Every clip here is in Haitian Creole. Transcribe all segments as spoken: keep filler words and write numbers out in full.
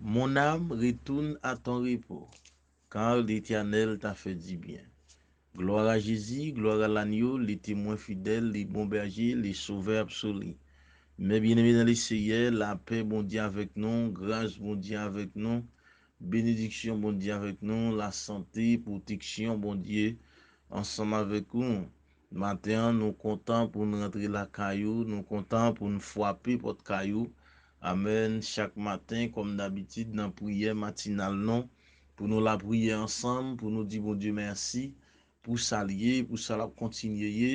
Mon âme, retourne à ton repos, car l'Éternel t'a fait du bien. Gloire à Jésus, gloire à l'agneau, le témoin fidèle, le bon berger, le sauveur absolu. Mes bien-aimés dans le Seigneur, lapè Bondye avèk nou, gras Bondye avèk nou, benediksyon Bondye avèk nou, lasante, pwoteksyon Bondye ansanm avèk nou. Maten an, nou kontan pou n rantre lakay ou, nou kontan pou n frape pòt kay ou. Amèn. Chak maten, kòm dabitid, nan priyè matinal nou, pou nou lapriyè ansanm, pou nou di Bondye mèsi pou sa l ye, pou sa l ap kontinye ye.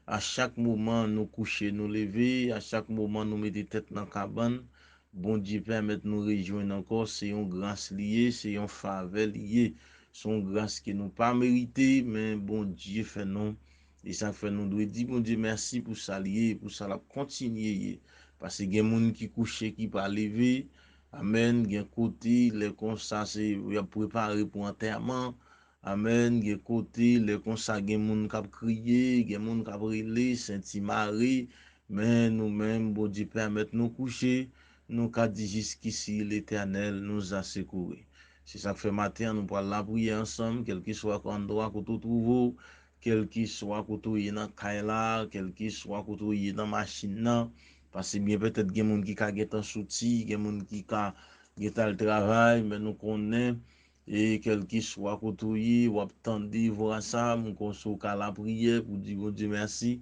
A chak moman nou kouche, nou leve, a chak moman nou mete tèt nan kabann, Bondye pèmèt nou rejwenn ankò, se yon gras li ye, se yon favè li ye. Se yon gras ke nou pa merite, men Bondye fè nou. E sa fè nou dwe di Bondye mèsi pou sa l ye, pou sa l ap kontinye ye. Paske gen moun ki kouche, ki pa leve. Amèn. Gen kote, lè konsa, se, y ap prepare pou antèman. Amèn. Gen kote, lè konsa, gen moun k ap kriye, gen moun k ap rele, senti mare. Men nou menm, Bondye pèmèt nou kouche, nou ka di, Jusqu'ici, l'Éternel nous a secourus. Se sa k fè maten an, nou pral lapriyè ansanm, kèlkeswa andwa kote w twouve w, kèlkeswa kote w ye nan kay la, kèlkeswa kote w ye nan machin nan. Paske byen petèt gen moun ki ka gentan soti, gen moun ki ka gentan al travay, men nou konnen, e kèlkeswa kote w ye, w ap tande vwa sa, m konn si w ka lapriyè pou di Bondye mèsi.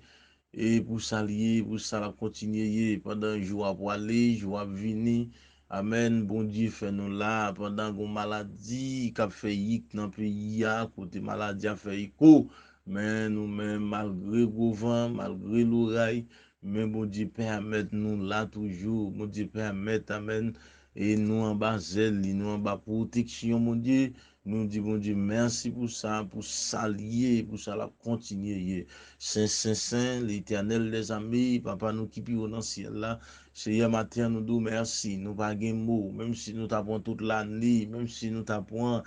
E pou sa l ye, pou sa l ap kontinye ye, pandan jou ap pwale, jou ap vini. Amèn. Bondye fè nou la, pandan gon maladi k ap fè yik nan peyi a, kote maladi ap fè eko. Men nou menm, malgre gwo van, malgre loray, men Bondye pèmèt nou la toujou. Bondye pèmèt, amèn, e nou anba zèl li, nou anba pwoteksyon Bondye. Nou di Bondye mèsi pou sa, pou sa l ye, pou sa l ap kontinye ye. Sen, sen, sen, Letènèl dèzame, Papa nou ki pi wo nan syèl la, Seyè, maten an nou di w mèsi. Nou pa gen mo, menm si nou ta pran tout lane, menm si nou ta pran,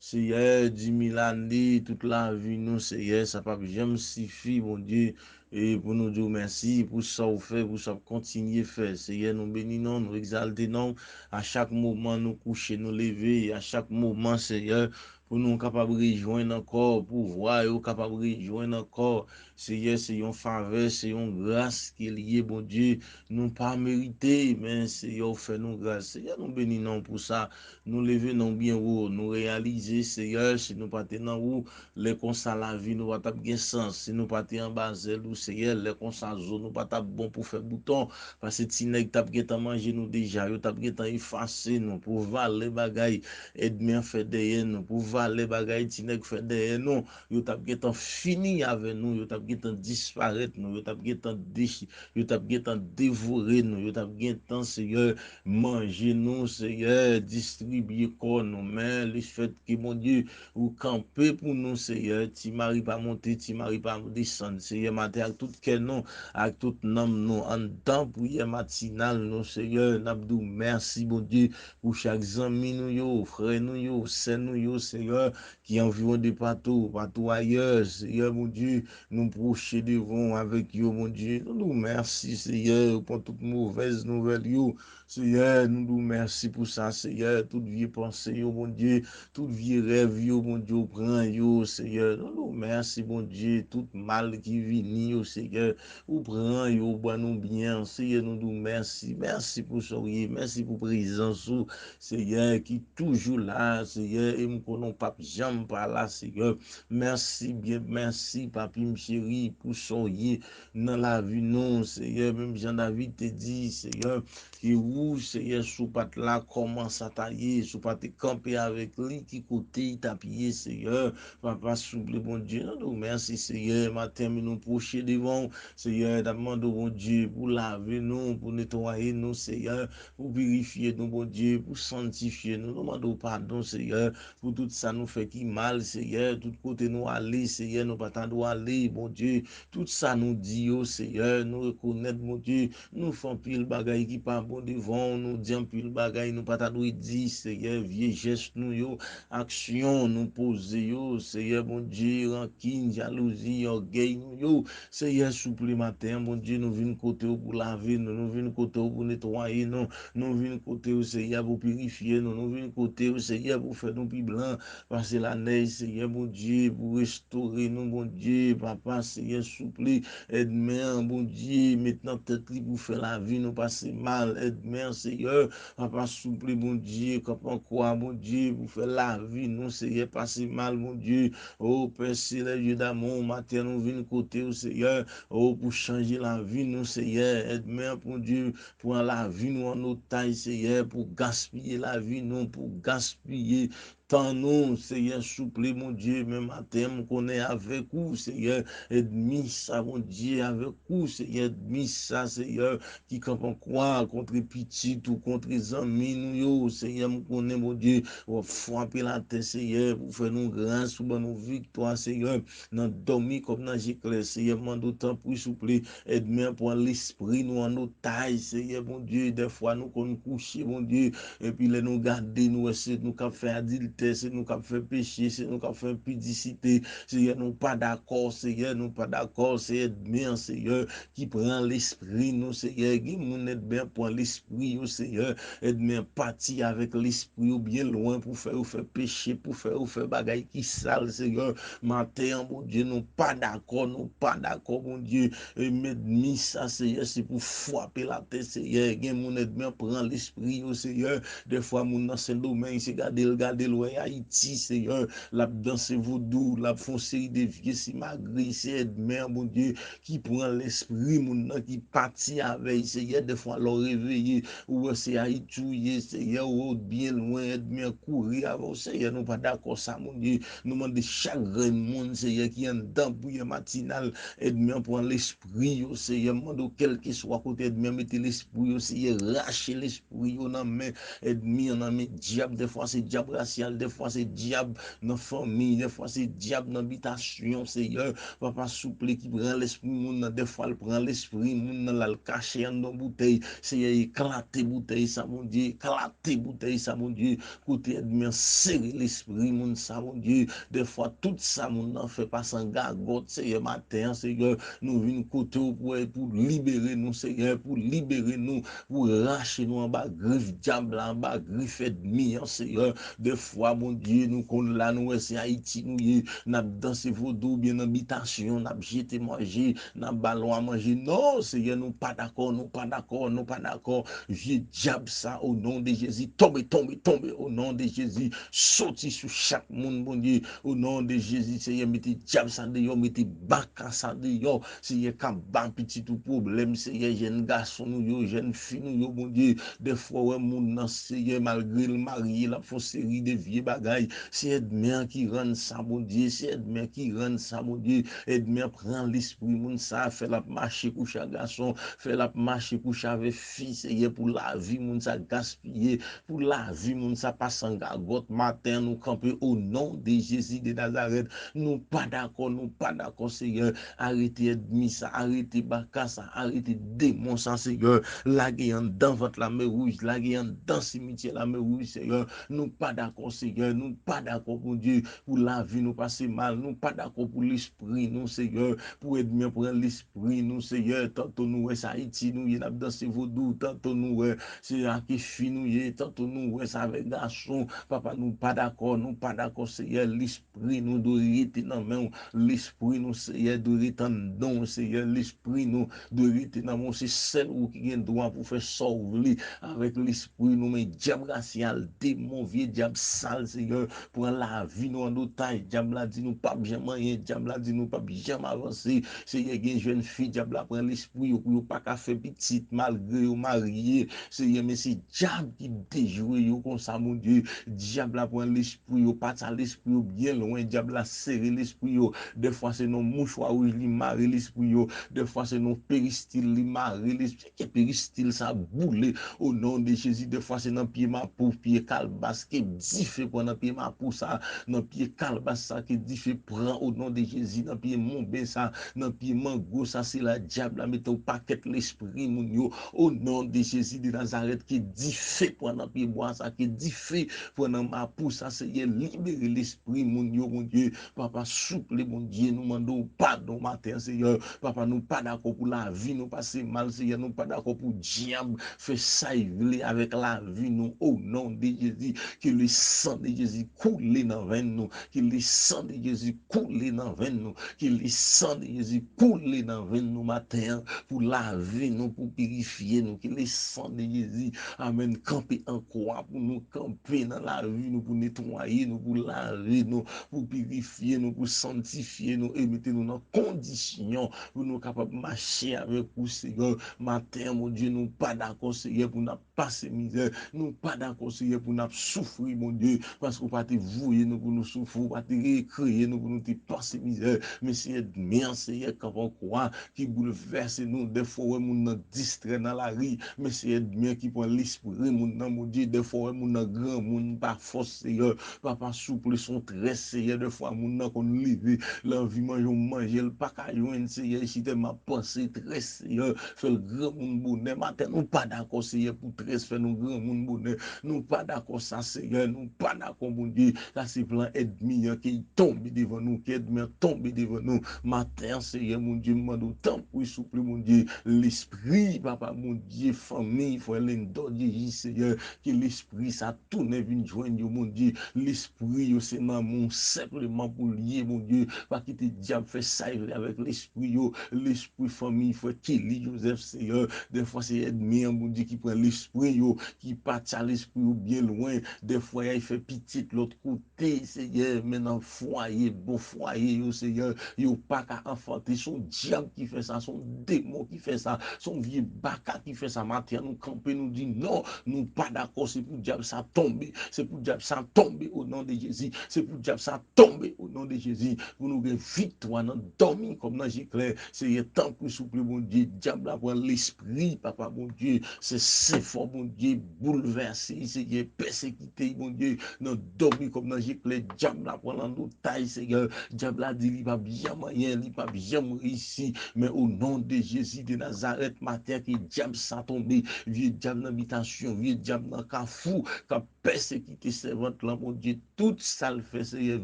Seyè, di mil ane, tout lavi nou, Seyè, sa p ap janm sifi, Bondye, e pou nou di w mèsi pou sa w fè, pou sa w ap kontinye fè. Seyè, nou beni non w, nou egzalte non w. A chak moman nou kouche, nou leve, a chak moman, Seyè, pou nou kapab rejwenn ankò, pou vwa yo kapab rejwenn ankò. Seyè, se yon favè, se yon gras ke l ye, Bondye. Nou pa merite, men Seyè, w fè nou gras. Seyè, nou beni non w pou sa. Nou leve non w byen wo. Nou reyalize, Seyè, si nou pa te nan ou, lè konsa lavi nou pa t ap gen sans. Si nou pa te anba zèl ou, Seyè, lè konsa zo nou pa t ap bon pou fè bouton. Paske ti nèg t ap gentan manje nou deja, yo t ap gentan efase nou pou valè bagay èdmi an fè dèyè nou, pou valè bagay ti nèg fè dèyè nou. Yo t ap gentan fini avè nou, yo t ap gentan disparèt nou, yo t ap gentan dechi-, yo t ap gentan devore nou, yo t ap gentan, Seyè, manje nou, Seyè, distribye kò nou. Men lefètke, Bondye, ou kanpe pou nou, Seyè, ti mari pa monte, ti mari pa desann. Seyè, maten ak tout kè nou, ak tout nanm nou, anndan priyè matinal nou, Seyè, n ap di w mèsi, Bondye, pou chak zanmi nou yo, frè nou yo, sè nou yo, Seyè, ki anviwon de patou, patou ayè, Seyè, Bondye, nou pwoche devan w avèk yo, Bondye. Nou di w mèsi, Seyè, ou pran tout movèz nouvèl yo. Seyè, nou di w mèsi pou sa, Seyè. Tout vye panse yo, Bondye, tout vye rèv yo, Bondye, ou pran yo, Seyè. Nou di w mèsi, Bondye, tout mal ki vini yo, Seyè, ou pran yo, ou ban nou byen, Seyè, nou di w mèsi. Mèsi pou sa w ye, mèsi pou prezans ou, Seyè, ki toujou la, Seyè, e m konnen w p ap janm pa la, Seyè. Mèsi byen, mèsi, papi m cheri, pou sa w ye nan lavi nou, Seyè. Menm jan David te di, Seyè, ke ou, Seyè, si w pa t la, kòman sa ta ye? Si w pa te kanpe avèk li, ki kote l t ap ye, Seyè? Papa, souple, Bondye, nou di w mèsi, Seyè. Maten, men nou pwoche devan w, Seyè, n ap mande w, Bondye, pou lave nou, pou netwaye nou, Seyè, pou pirifye nou, Bondye, pou santifye nou. Nou mande w padon, Seyè, pou tout sa nou fè ki mal, Seyè, tout kote nou ale, Seyè, nou pa ta dwe ale, Bondye. Bondye, tout sa nou di yo, Seyè, nou rekonèt, Bondye, nou fè anpil bagay ki pa bon devan w, nou di anpil bagay nou pa ta dwe di, Seyè, vye jès nou yo, aksyon nou poze yo, Seyè, Bondye, rankin, jalouzi, ògèy nou yo, Seyè, souple maten an, Bondye, nou vin kote w pou lave nou, nou vin kote w pou netwaye nou, nou vin kote w, Seyè, pou pirifye nou, nou vin kote w, Seyè, pou fè nou pi blan pase lanèj, Seyè, Bondye, pou restore nou, Bondye, papa, Seyè, souple, èdmen an, Bondye, met nan tèt li pou fè lavi nou pase mal, èdmen an, Seyè, papa, souple, Bondye, kanpe an kwa, Bondye, pou fè lavi nou, Seyè, pase mal, Bondye, o Pè Selès, Dye damou, maten nou vin kote w, Seyè, o pou chanje lavi nou, Seyè, èdmen an, Bondye, pran lavi nou an otaj, Seyè, pou gaspiye lavi nou, pou gaspiye tan nou, Seyè, souple, Bondye, men maten, m konnen avèk ou, Seyè, èdmi sa, Bondye, avèk ou, Seyè, èdmi sa, Seyè, ki kanpe an kwa kontre pitit ou, kontre zanmi nou yo, Seyè, m konnen, Bondye, w ap frape latè, Seyè, pou fè nou gras, pou ban nou viktwa, Seyè, nan dòmi kòm nan je klè, Seyè, m mande w, tanpri, souple, èdmen an pran lespri nou an otaj, Seyè, Bondye, dèfwa nou konn kouche, Bondye, epi lè nou gade, nou wè se nou k ap fè adiltè, se nou k ap fè peche, se nou k ap fè enpidisite. Seyè, nou pa dakò, Seyè, nou pa dakò. Se èdmen an, Seyè, ki pran lespri nou, Seyè. Gen moun èdmen an pran lespri yo, Seyè. Èdmen an pati avèk lespri yo byen lwen pou fè yo fè peche, pou fè yo fè bagay ki sal, Seyè. Maten an, Bondye, nou pa dakò, nou pa dakò, Bondye. E èdmi sa, Seyè, se pou frape latè, Seyè. Gen moun èdmen an pran lespri yo, Seyè. Dèfwa, moun nan Sendomeng, se gade l, gade l, wè Ayiti, Seyè. L ap danse vodou, l ap fè yon seri de vye simagri, se èdmen an, Bondye, ki pran lespri moun nan, ki pati avè l, Seyè. Dèfwa, lè w reveye, ou wè se Ayiti ou ye, Seyè, ou wè w byen lwen, èdmen an kouri avè w, Seyè, nou pa dakò sa, Bondye. Nou mande chak grenn moun, Seyè, ki anndan priyè matinal, èdmen an pran lespri yo, Seyè. M mande w, kèlkeswa kote èdmen an mete lespri yo, Seyè, rache lespri yo nan men èdmi an, nan men dyab. Dèfwa se dyab rasyal, dèfwa se dyab nan fanmi, dèfwa se dyab nan bitasyon, Seyè. Papa, souple, ki pran lespri moun nan, dèfwa l pran lespri moun nan, l al kache anndan boutèy. Seyè, eklate boutèy sa, Bondye, eklate boutèy sa, Bondye. Kote èdmi an sere lespri moun sa, Bondye. Dèfwa, tout sa moun nan fè pase an gagòt, Seyè, maten an, Seyè, nou vin kote w pou, pou libere nou, Seyè, pou libere nou, pou rache nou anba grif dyab la, anba grif èdmi an, Seyè. Dèfwa, Bondye, nou konn la, nou wè se Ayiti nou ye, n ap danse vodou oubyen nan bitasyon, n ap jete manje, n ap ba lwa manje. Non, Seyè, nou pa dakò, nou pa dakò, nou pa dakò. Vye dyab sa, o non de Jezi, tonbe, tonbe, tonbe, o non de Jezi, soti sou chak moun, Bondye, o non de Jezi, Seyè, mete dyab sa deyò, mete baka sa deyò, Seyè, k ap ba pitit ou pwoblèm, Seyè, jèn gason nou yo, jèn fi nou yo, Bondye, dèfwa w wè moun nan, Seyè, malgre l marye, l ap fè yon seri de vye bagay, se èdmen an ki rann sa, Bondye, se èdmen an ki rann sa, Bondye, èdmen an pran lespri moun sa, fè l ap mache kouche ak gason, fè l ap mache kouche avèk fi, Seyè, pou lavi moun sa gaspiye, pou lavi moun sa pase an gagòt. Maten an, nou kanpe o non de Jezi de Nazarèt. Nou pa dakò, nou pa dakò, Seyè. Arete èdmi sa, arete baka sa, arete demon sa, Seyè. Lage anndan vant Lamè Wouj, lage anndan simityè Lamè Wouj, Seyè. Nou pa dakò, Seyè. Nou pa dakò, Bondye, pou lavi nou pase mal. Nou pa dakò pou lespri nou, Seyè. Pou èdmi an pran lespri nou, Seyè. Tanto nou wè se Ayiti nou ye, n ap danse vodou. Tanto nou wè se ak fi nou ye. Tanto nou wè se avèk gason. Papa, nou pa dakò, nou pa dakò, Seyè. Lespri nou dwe rete nan men w. Lespri nou, Seyè, dwe rete anndan w, Seyè. Lespri nou dwe rete nan men w. Se sèl ou ki gen dwa pou fè sa w vle avèk lespri nou. Men dyab rasyal, demon, vye dyab sal, Seyè, pran lavi nou an otaj. Dyab la di nou p ap janm anyen. Dyab la di nou p ap janm avanse. Seyè, gen jèn fi, dyab la pran lespri yo pou yo pa ka fè pitit malgre yo marye. Seyè, men se dyab ki dejwe yo konsa, Bondye. Dyab la pran lespri yo, pata lespri yo byen lwen. Dyab la sere lespri yo. Dèfwa se nan mouchwa wouj li mare lespri yo. Dèfwa se nan peristil li mare lespri. Ke peristil sa boule o non de Jezi. Dèfwa se nan pye mapou, pye kalbas, ke dif dife pran nan pye mapou sa, nan pye kalbas sa, ke dife pran o non de Jezi, nan pye monben sa, nan pye mango sa, se la dyab la mete yon pakèt lespri moun yo, o non de Jezi de Nazarèt, ke dife pran nan pye bwa sa, ke dife pran nan mapou sa, Seyè, libere lespri moun yo, Bondye, Papa, souple, Bondye, nou mande w padon maten an, Seyè, Papa, nou pa dakò pou lavi nou pase mal, Seyè, nou pa dakò pou dyab fè sa l vle avèk lavi nou, o non de Jezi, ke le sang de Jezi koule nan venn nou, ke le sang de Jezi koule nan venn nou, ke le sang de Jezi koule nan venn nou maten an, pou lave nou, pou pirifye nou, ke le sang de Jezi, amèn, kanpe an kwa pou nou kanpe nan lavi nou, pou netwaye nou, pou lave nou, pou pirifye nou, pou santifye nou, e mete nou nan kondisyon pou nou kapab mache avèk ou, Seyè. Maten an, Bondye, nou pa dakò, Seyè, pou n ap pase mizè. Nou pa dakò, Seyè, pou n ap soufri, Bondye, paske w pa te voye nou pou nou soufri, w pa te kreye nou pou nou te pase mizè. Men se ènmi an, Seyè, k ap an kwa, ki boulvèse nou. Dèfwa, w wè moun nan distrè nan lari, men se ènmi an ki pran lespri moun nan, Bondye. Dèfwa, w wè moun nan granmoun pa fòs, Seyè. Papa, souple, se yon très, Seyè. Dèfwa, moun nan konn leve, l anvi manje, yon manje, l pa ka jwenn, Seyè. Sitèlman panse très, Seyè, fè l granmoun bonè. Maten, nou pa dakò, Seyè, pou très fè nou granmoun bonè. Nou pa dakò sa, Seyè. Nou pa dakò, Bondye. Sa se plan ènmi an, ke l tonbe devan nou, ke ènmi an tonbe devan nou. Maten an, Seyè, Bondye, m mande w, tanpri, souple, Bondye. Lespri, Papa, Bondye, fanmi, frè Lendò, Dyeji, Seyè, ke lespri sa tounen vin jwenn yo, Bondye. Lespri yo se nan men w senpleman pou l ye, Bondye. Pa kite dyab fè sa l vle avèk lespri yo. Lespri fanmi frè Kelly Joseph, Seyè. Dèfwa se ènmi an, Bondye, ki pran lespri yo, ki patya lespri yo byen lwen. Dèfwa y al fè pitit lòt kote, Seyè. Men nan fwaye, bon fwaye yo, Seyè, yo pa ka anfante. Se yon dyab ki fè sa, se yon demon ki fè sa, se yon vye baka ki fè sa. Maten an, nou kanpe, nou di non, nou pa dakò. Se pou dyab sa tonbe, se pou dyab sa tonbe o non de Jezi, se pou dyab sa tonbe o non de Jezi, pou nou gen viktwa nan dòmi kòm nan je klè. Seyè, tanpri, souple, Bondye, dyab la pran lespri, Papa Bondye, se sen fò, Bondye, boulvèse, Seyè, pèsekite, Bondye, nan dòmi kòm nan je klè, dyab la pran l an otaj, Seyè, dyab la di li p ap janm anyen, li p ap janm reyisi, men o non de Jezi de Nazarèt, maten an, ke dyab sa tonbe, vye dyab nan bitasyon, vye dyab nan kafou, k ap pèsekite sèvant lan, Bondye, tout sa l fè, Seyè,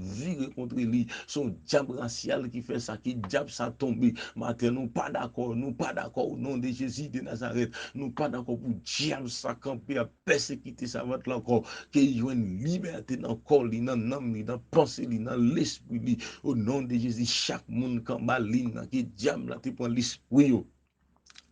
vire kont li. Se yon dyab rasyal ki fè sa, ke dyab sa tonbe. Maten, nou pa dakò, nou pa dakò, o non de Jezi de Nazarèt. Nou pa dakò pou dyab sa kanpe ap pèsekite sèvant lan ankò. Ke l jwenn libète nan kò li, nan nanm li, nan panse li, nan lespri li. O non de Jezi, chak moun k anba liy nan, ke dyab la te pran lespri yo.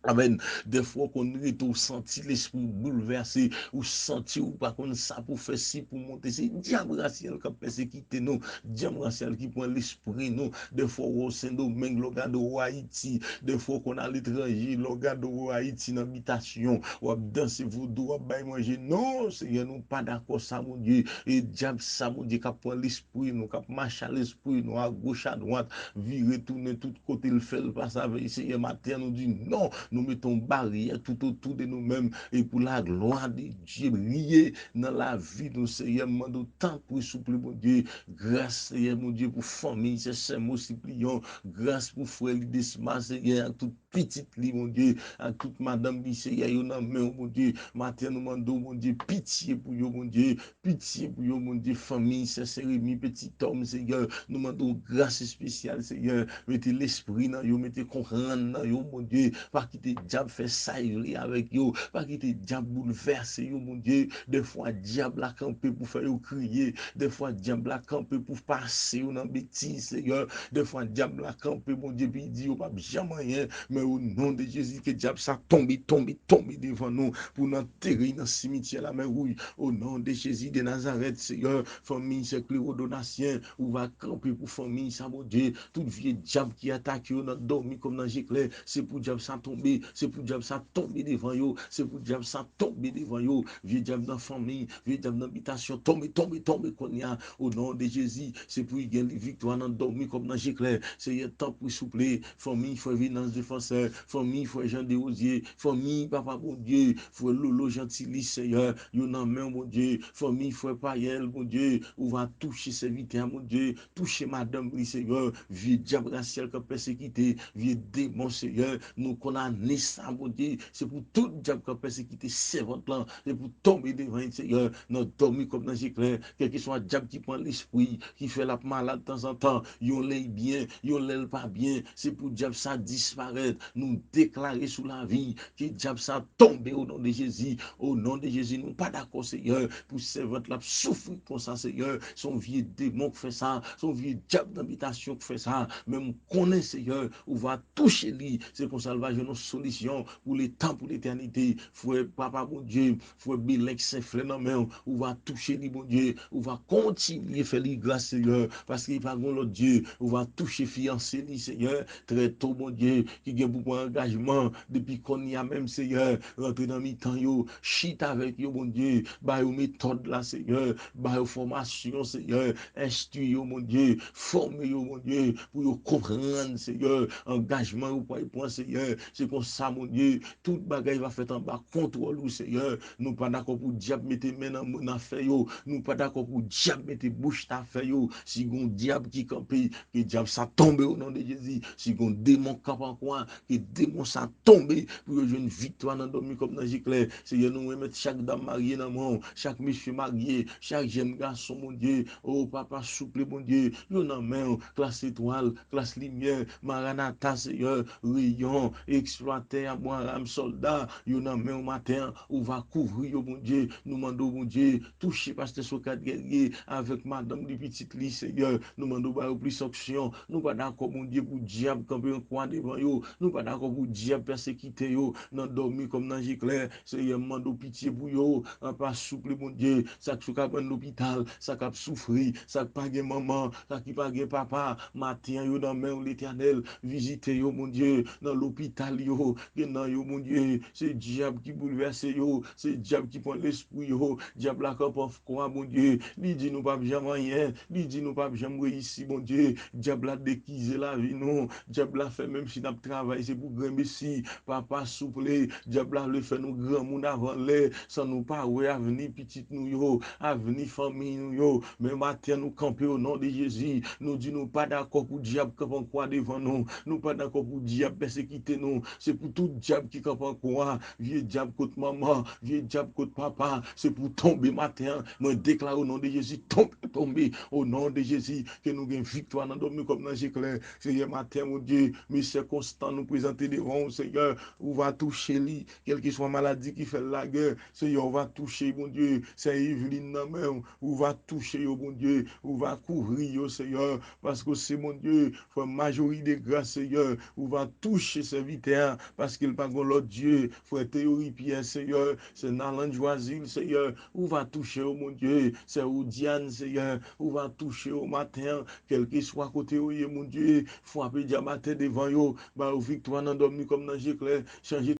Amèn. Dèfwa w konn rete, w santi lespri w boulvèse, ou santi w pa konn sa pou fè, si pou monte. Se dyab rasyal k ap pèsekite nou, dyab rasyal ki pran lespri nou. Dèfwa w wè w Sendomeng, lè w gade w Ayiti. Dèfwa w konn aletranje, lè w gade w Ayiti nan bitasyon, w ap danse vodou, w ap bay manje. Non, Seyè, nou pa dakò sa, Bondye. E dyab sa, Bondye, k ap pran lespri nou, k ap mache a lespri nou, agoch, adwat, vire tounen tout kote l fè l pase avè l. Seyè, maten an, nou di non, nou mete yon baryè toutotou de nou menm, e pou laglwa de Dye briye nan lavi nou, Seyè, m mande w tanpri, souple, Bondye, gras, Seyè, Bondye, pou fanmi, se sè m, sipliyon, gras pou frè Lidesma, Seyè, ak tout pitit li, Bondye, ak tout madanm li, Seyè, yo nan men w, Bondye, maten an, nou mande w, Bondye, pitye pou yo, Bondye, pitye pou yo, Bondye, fanmi, sè Seremi, Petit Homme, Seyè, nou mande w gras espesyal, Seyè, mete lespri nan yo, mete konprann nan yo, Bondye, pa kite dyab fè sa l vle avèk yo, pa kite dyab boulvèse yo, Bondye, dèfwa dyab la kanpe pou fè yo kriye, dèfwa dyab la kanpe pou pase yo nan betiz, Seyè, dèfwa dyab la kanpe, Bondye, pou di yo p ap janm anyen, men o non de Jezi, ke dyab sa tonbe, tonbe, tonbe devan nou, pou n antere nan simityè Lamèwouj, o non de Jezi de Nazarèt, Seyè, fanmi sè Klero Donasyen, ou va kanpe pou fanmi sa, Bondye, tout vye dyab ki atake yo nan dòmi kòm nan je klè, se pou dyab sa tonbe, se pou dyab sa tonbe devan yo, se pou dyab sa tonbe devan yo, vye dyab nan fanmi, vye dyab nan bitasyon, tonbe, tonbe, tonbe kounye a, o non de Jezi, se pou y gen viktwa nan dòmi kòm nan je klè, Seyè, tanpri, souple, fanmi, frè Venans Defans, pastè, fanmi frè Jan Derozye, fanmi papa Bondye, frè Lolo Jantili, Seyè, yo nan men w, Bondye, fanmi frè Payèl, Bondye, ou va touche sèvitè a, Bondye, touche madanm li, Seyè, vye dyab rasyal k ap pèsekite, vye demon, Seyè, nou konn ane sa, Bondye, se pou tout dyab k ap pèsekite sèvant lan, se pou tonbe devan l, Seyè, nan dòmi kòm nan je klè, kèlkeswa dyab ki pran lespri, ki fè l ap malad tanzantan, yon lè l byen, yon lè l pa byen, se pou dyab sa disparèt, nou deklare sou lavi, ke dyab sa tonbe o non de Jezi, o non de Jezi, nou pa dakò, Seyè, pou sèvant la ap soufri konsa, Seyè, se yon vye demon k fè sa, se yon vye dyab nan bitasyon k fè sa, men m konnen, Seyè, ou va touche li, se konsa l va jwenn yon solisyon pou letan, pou letènite, frè, papa Bondye, frè Belenk Senflè nan men w, ou va touche li, Bondye, ou va kontinye fè li gras, Seyè, paske li pa gen lòt Dye, ou va touche fiyanse li, Seyè, trè to, Bondye, ki gen pou pran angajman, depi kounye a menm, Seyè, rantre nan mitan yo, chita avèk yo, Bondye, ba yo metòd la, Seyè, ba yo fòmasyon, Seyè, enstwi yo, Bondye, fòme yo, Bondye, pou yo konprann, Seyè, angajman yo pral pran, Seyè, se konsa, Bondye, tout bagay va fèt anba kontwòl ou, Seyè, nou pa dakò pou dyab mete men nan, nan afè yo, nou pa dakò pou dyab mete bouch nan afè yo, si gon dyab ki kanpe, ke dyab sa tonbe o non de Jezi, si gon demon k kanpe an kwa, ke demon sa tonbe, pou yo jwenn viktwa nan dòmi kòm nan je klè. Seyè, nou remèt chak dam marye nan men w, chak mesye marye, chak jèn gason, Bondye. O papa, souple, Bondye, yo nan men w, klas etwal, klas limyè, Maranata, Seyè, reyon, eksplwatè, Abraram, sòlda, yo nan men w maten an, ou va kouvri yo, Bondye. Nou mande w, Bondye, touche pastè Socrate Guerrier avèk madanm li, pitit li, Seyè. Nou mande w ba yo plis onksyon. Nou pa dakò, Bondye, pou dyab kanpe an kwa devan yo. Nou pa dakò pou dyab pèsekite yo nan dòmi kòm nan je klè. Seyè, m mande w pitye pou yo. Papa, souple, Bondye, sa k sou kabann lopital, sa k ap soufri, sa k pa gen manman, sa ki pa gen papa, maten an yo nan men w, Letènèl. Vizite yo, Bondye, nan lopital yo, gen nan yo, Bondye, se dyab ki boulvèse yo, se dyab ki pran lespri yo, dyab la kanpe an kwa, Bondye, li di nou p ap janm anyen, li di nou p ap janm reyisi, Bondye, dyab la degize lavi nou, dyab la fè menm si n ap travay, se pou grenmesi, papa, souple, dyab la vle fè nou granmoun avan lè, san nou pa wè avni pitit nou yo, avni fanmi nou yo, men maten an nou kanpe o non de Jezi, nou di nou pa dakò pou dyab kanpe an kwa devan nou, nou pa dakò pou dyab pèsekite nou, se pou tout dyab ki kanpe an kwa, vye dyab kot manman, vye dyab kot papa, se pou tonbe maten an. Mwen deklare o non de Jezi, tonbe, tonbe, o non de Jezi, ke nou gen viktwa nan dòmi kòm nan je klè. Seyè, maten, Bondye, mesye Konstan nou prezante devan w, Seyè, ou va touche li, kèlkeswa maladi ki fè l lagè, Seyè, ou va touche, Bondye, sè Eveline nan men w, ou va touche yo, Bondye, ou va kouvri yo, Seyè, paske w se Bondye, frè Majori de Gras, Seyè, ou va touche sèvitè a, paske l pa gen lòt Dye, frè Teori Pyè, Seyè, se Nalan Jwazil, Seyè, ou va touche yo, Bondye, sè Odiane, Seyè, ou va touche yo maten an, kèlkeswa kote yo ye, Bondye, frape dyab atè devan yo, ba yo viktwa nan dòmi kòm nan je klè, chanje